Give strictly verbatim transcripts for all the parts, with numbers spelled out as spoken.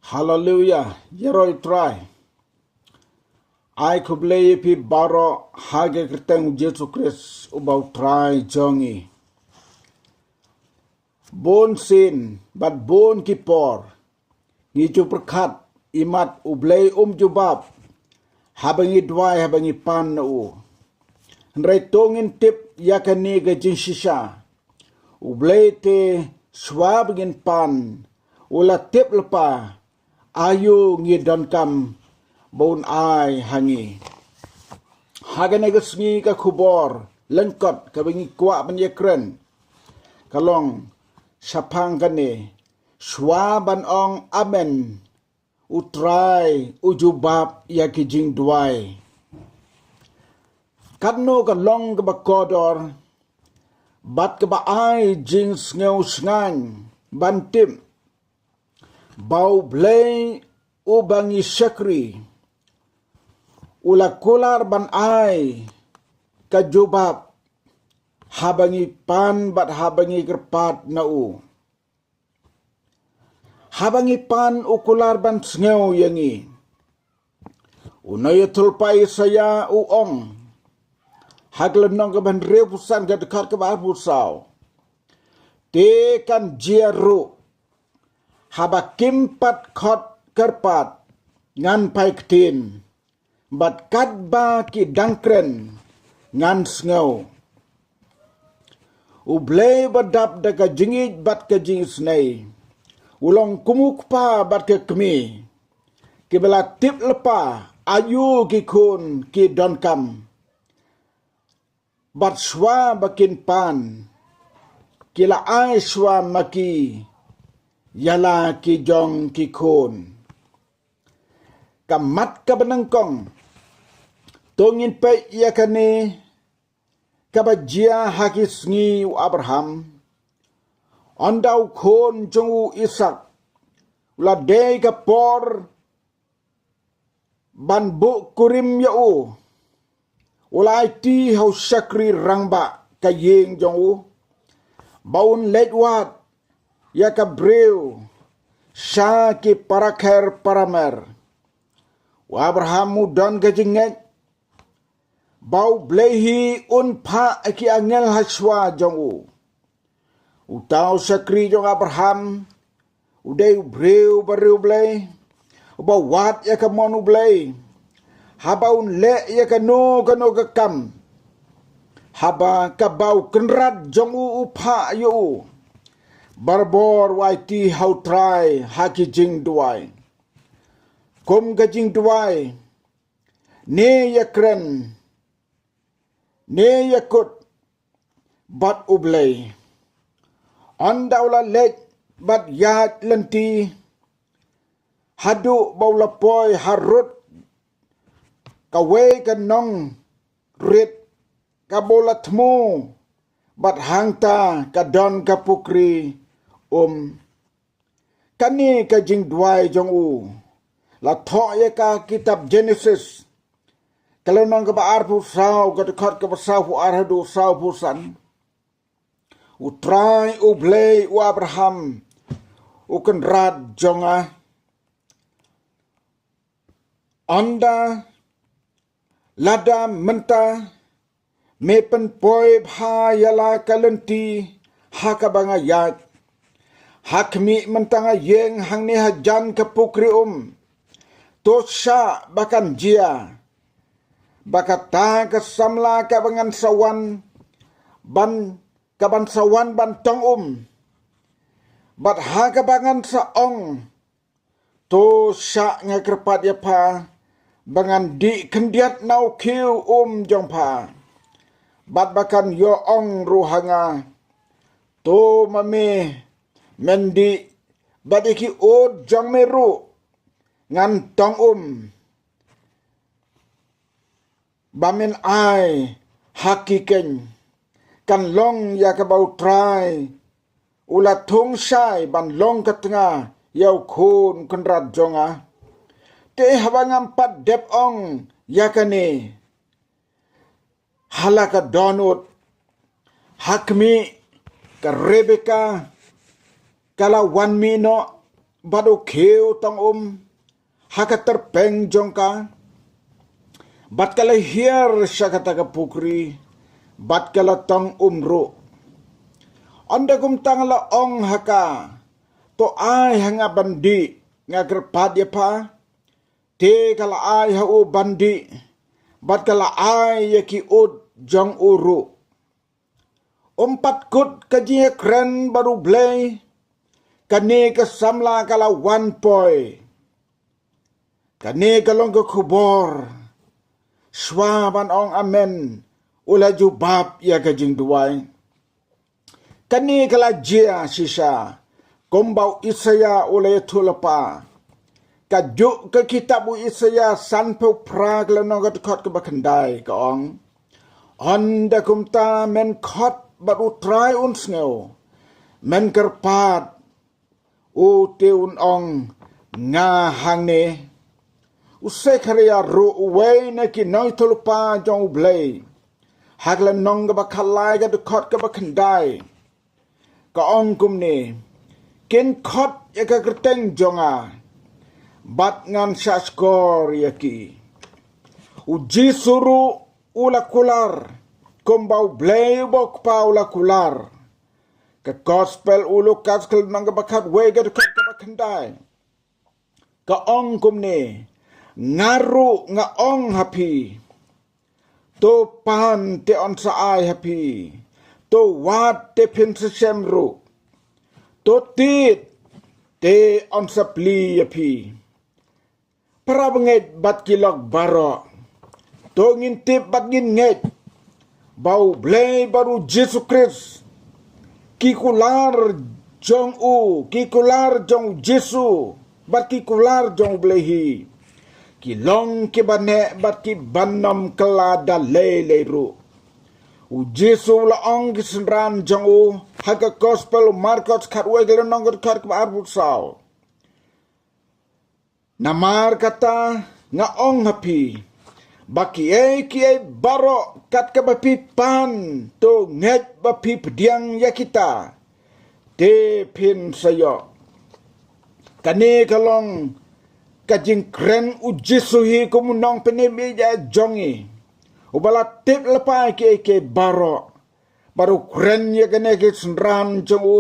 Haleluya, ïaroh ïa u Trai. Ai khublei ïa phi baroh ha ka kyrteng u Jisu Khrist uba u Trai jong ngi. Bun sien bad bun ki por ngi ju pyrkhat imat U Blei um jubab haba ngi duwai, haba ngi pan na u. Hynrei to ngin tip ïa kane ka jingshisha. U Blei te shuwa ba ngin pan u la tip lypa aïu ngi donkam ba un ai ha ngi. Ha kane ka sngi ka khubor lyngkot kaba ngi kwah ban ïakren ka long shaphang kane, shuwa ban ong amen, u Trai u jubab ïa ki jingduwai. Katno ka long kaba kordor bad kaba ai jingsngew shngaiñ ban tip ba U Blei uba ngi shakri u la kular ban ai ka jubab haba ngi pan bad haba ngi kyrpad na u. Haba ngi pan u kular ban sngew ïa ngi. U nongïathuhlypa Isaïah u ong ha ka lynnong kaba hynriewphew san, ka dkhot kaba arphew saw: Te kan jia ruh, haba kim pat khot kyrpad, ngan phai ktien, bad katba ki dang kren, ngan sngew. U Blei ba dap da ka jingïeit bad ka jingisnei u long kum u kpa bad ka kmie kiba la tip lypa aïu ki khun ki donkam. Bad shuwa ba kin pan, ki la ai shuwa ma ki ïa la ki jong ki khun. Ka mat kaba nyngkong, to ngin peit ïa kane kaba jia ha ki sngi u Abraham. Ynda u khun jong u Isaak u la dei ka por ban buh kurim ïa u, u la aiti ha u shakri rangbah ka ïing jong u ba un leit wad ïa ka briew sha ki parakher paramer. U Abraham u don ka jingngeit ba U Blei hi un phah ki angel ha shuwa jong u. Uta u shakri jong Abraham u dei u briew ba riewblei, uba wad ïa ka mon U Blei haba un leh ïa kano kano ka kam haba kaba u kynrad jong u u phah ïa u. Barabor u aiti ha u Trai ha ki jingduwai, kum ka jingduwai: Ne ïakren, ne ïakut bad U Blei. Ynda u la leit bad ïaid lynti haduh ba u la poi harud kawei ka nongrit kaba u la thmu, bad hangta ka don ka pukri um. Kane ka jingduwai jong u la thoh ïa ka kitab Genesis, ka lynnong kaba arphew saw, ka dkhot kaba sawphew ar haduh sawphew san. U Trai U Blei, u Abraham u kynrad jong nga, ynda lada mynta me pynpoi bha ïa la ka lynti ha kaba nga ïaid, ha khmih mynta nga ïeng hangne hajan ka pukri um. To shah ba kan jia ba kata ka samla kaba ngan sa wan ban, kaban sa wan ban tong um, bad ha kaba ngan sa ong, to shah nga kyrpad ïa pha ba ngan dih khyndiat na u khiew um jong pha, bad ba kan ïoh ong ruh ha nga, to ma me men dih, bad ïa ki ud jong me ruh ngan tong um ba men ai ha ki keiñ. Kan long ïa kaba u Trai u la thung shai ban long ka tnga ïa u khun kynrad jong nga. Te haba ngam pat dep ong ïa kane, ha la ka dohnud ha khmih ka Rebeka ka la wan mih noh, bad u khiew tong um ha ka tyrpeng jong ka, bad ka la hiar sha kata ka pukri, bad ka la tong um ruh. Ynda kumta nga la ong ha ka, to ai ha nga ban dih, nga kyrpad ïa pha. Te ka la ai ha u ban dih, bad ka la ai ïa ki ut jong u ruh. Um pat kut ka jingïakren bad U Blei, kane ka samla ka la wan poi. Kane ka long ka khubor. Shuwa ban ong amen, u la jubab ïa ka jingduwai. Kane ka la jia shisha, kumba u Isaïah u la ïathuh lypa. Kajuh ka kitab u Isaïah sanphew phra, ka lynnong ka dkhot kaba khyndai, ka ong: Ynda kumta men khot bad U Trai un sngew, men kyrpad, u te un ong, nga hangne. U Sekhariah ruh, uwei na ki nongïathuhlypa jong U Blei, ha ka lynnong kaba khatlai, ka dkhot kaba khyndai, ka ong kumne: Kin khot ïa ka kyrteng jong nga, bad ngan shahshkor ïa ki. U Jisu ruh u la kular, kumba U Blei uba U Kpa u la kular. Ka Gospel u Lukas, ka lynnong kaba khatwei, ka dkhot kaba khyndai, ka ong kumne: Nga ruh nga ong ha phi, to pan te yn sa ai ha phi, to wad te phin sa shem ruh, to tied te yn sa plie ïa phi. Para bangeit bad ki lok baroh, to ngin tip bad ngin ngeit ba U Blei bad U Jisu Khrist, ki kular jong u, ki kular jong U Jisu bad ki kular jong U Blei hi, ki long kiba neh bad kiban ym kylla da lei lei ruh. U Jisu u la ong ki synran jong u ha ka Gospel u Markos khatwei, ka lynnong ka dkhot kaba arphew saw: Namar kata nga ong ha phi, ba kiei kiei baroh kat kaba phi pan, to ngeit ba phi pdiang ïa kita, te phin sa ïoh. Kane ka long ka jingkren U Jisu hi kum u nongpynim ïa jong ngi, uba la tip lypa ïa kiei kiei baroh. Bad u kren ïa kine ki synran jong u,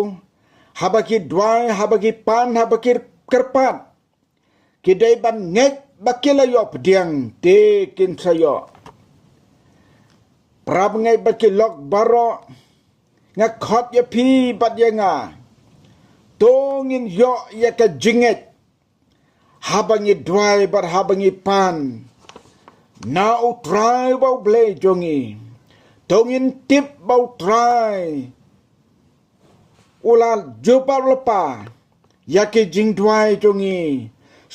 haba ki duwai, haba ki pan, haba ki kyrpad, ki dei ban ngeit ba ki la ïoh pdiang te kin sa ïoh. Para bangeit bad ki lok baroh, nga khot ïa phi bad ïa nga, to ngin ïoh ïa ka jingngeit haba ngi duwai bad haba ngi pan na U Trai uba U Blei jong ngi. To ngin tip ba U Trai u la jubab lypa ïa ki jingduwai jong ngi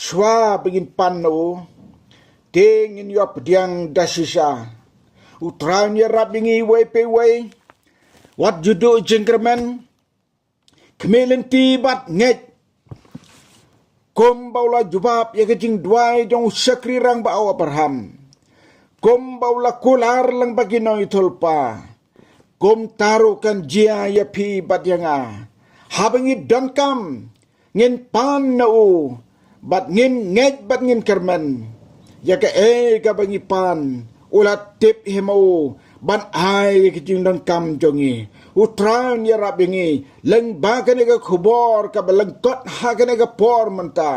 shuwa ba ngin pan na u, te ngin ïoh pdiang da shisha. U Trai un ïarap ïa ngi iwei pa iwei, wat ju duh jingkyrmen, khmih lynti bad ngeit, kumba u la jubab ïa ka jingduwai jong u shakri rangbah u Abraham, kumba u la kular lyngba ki nongïathuhlypa. Kumta ruh kan jia ïa phi bad ïa nga, haba ngi donkam, ngin pan na u, bad ngin ngeit bad ngin kyrmen. Ïa kaei kaba ngi pan, u la tip hi ma u ban ai ïa ki jingdonkam jong ngi. U Trai un ïarap ïa ngi lyngba kane ka khubor kaba lyngkot ha kane ka por mynta.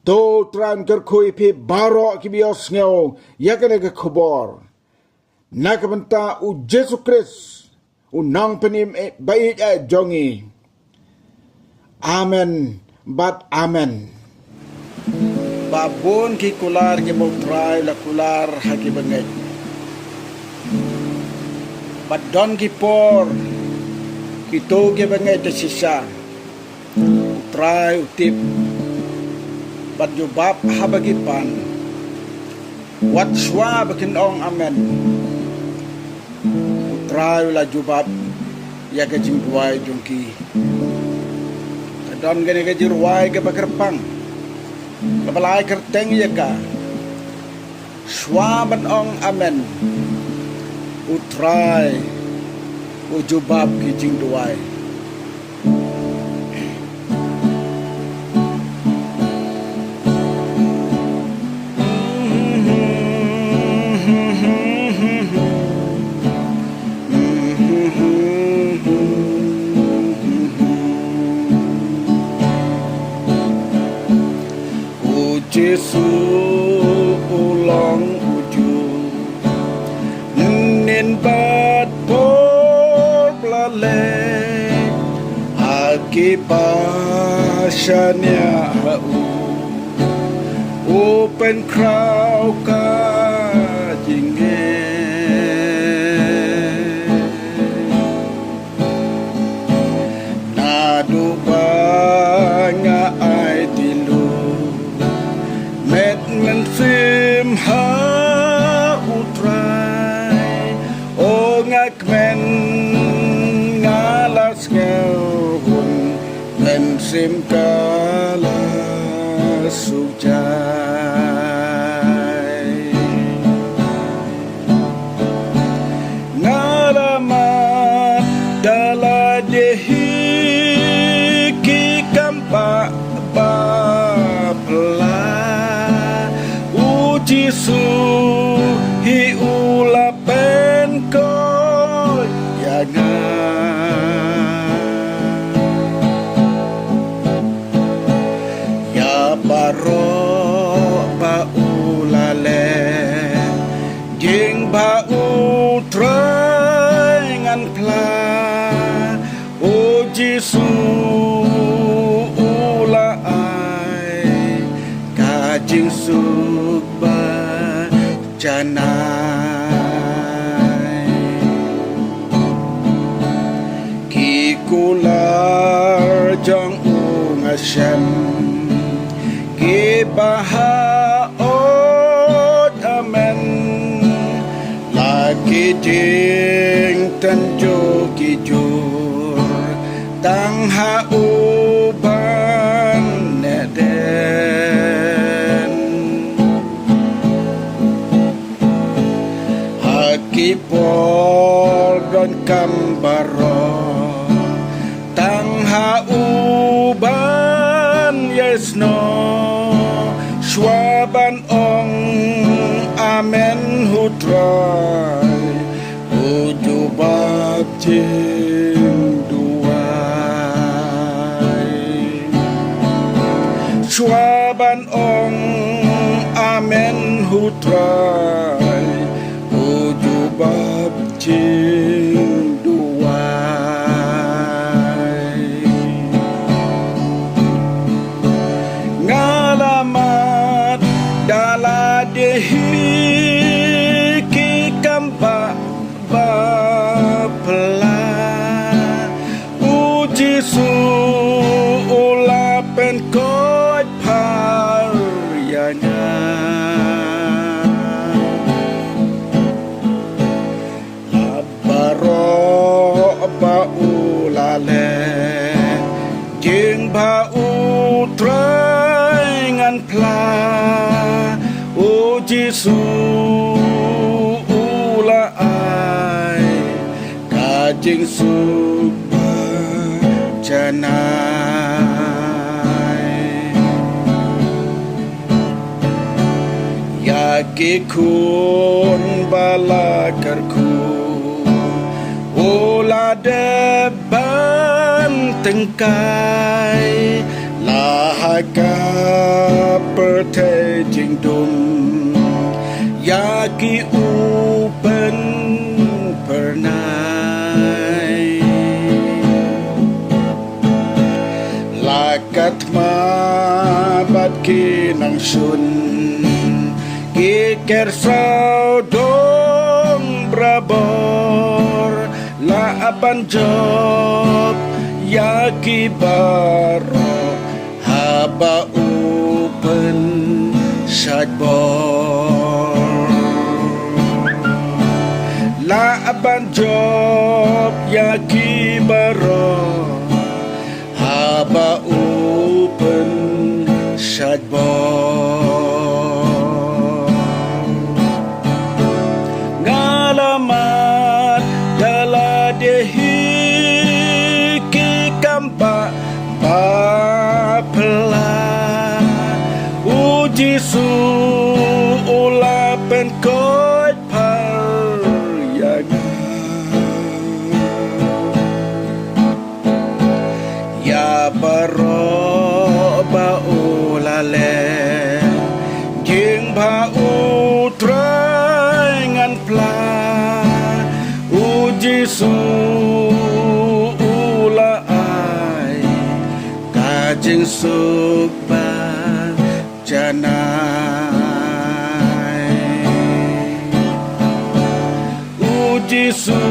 To U Trai un kyrkhu ïa phi baroh kiba ïohsngew ïa kane ka khubor, na ka bynta U Jisu Khrist, u nongpynim ba ïeit jong ngi. Amen bad amen. Ba bun ki kular kiba U Trai u la kular ha kiba ngeit. Bad don ki por, kito kiba ngeit da shisha, U Trai u tip bad jubab haba ki pan. Wat shuwa ba kin ong amen, U Trai u la jubab ïa ka jingduwai jong ki. Ka don kane ka jingrwai kaba kyrpang, kaba la ai kyrteng ïa ka, shuwa ban ong amen, U Trai u jubab ki jingduwai. Jisu u long u juh. Mynnin bad por ba la leit ha kiba shaniah ha u, u pynkhraw ka jingeh. Naduh ba nga ai tylli met mynsiem ha U Trai, o nga kmen nga la sngewhun, mynsiem ka la suk jai. Nga la mad da lade hi ki kam ba ba pla. U Jisu hi u la pynkoit ïa nga. Ïa baroh ba u la leh, jing ba U Trai ngan phla. U Jisu u la ai ka jingsuk ba janai. Ki kular jong u nga shem, ki ba ha ot amen, la ki jingtynjuh ki jur tang ha u ban neh den. Ha ki por donkam baroh tang ha u ban ïai snoh, shuwa ban ong amen ha U Trai, u jubab jingduwai. Shuwa ban ong amen ha U Trai, u jubab jingduwai. Nga la mad da lade hi ki kam ba ba pla. U Jisu u la pynkoit phar ïa nga. La baroh ba u la leh, jing ba U Trai ngan phla. U Jisu u la ai ka jingsuk ba janai. Ïa ki khun ba la kyrkhu u la dep ban tyngkai, la ha ka pyrthei jingdum ïa ki u pynphyrnai. La ka thma bad ki nongshun, ki ker sawdong barabor, la ban jop ïa ki baroh haba u pynshait bor. La ban jop ïa ki baroh haba u pynshait bor. Nga la mad da lade hi ki kam ba ba pla. U Jisu u la pynkoit phar ïa nga. Ïa baroh ba u la leh, Jingsuk ba janai. U Jisu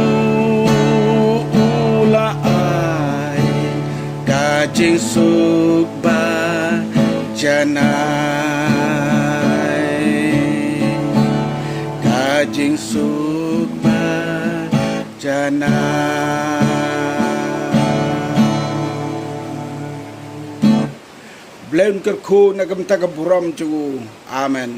u la ai ka jingsuk ba janai. Ka jingsuk ba janai. Blei un kyrkhu na ka bynta ka burom jong u. Amen.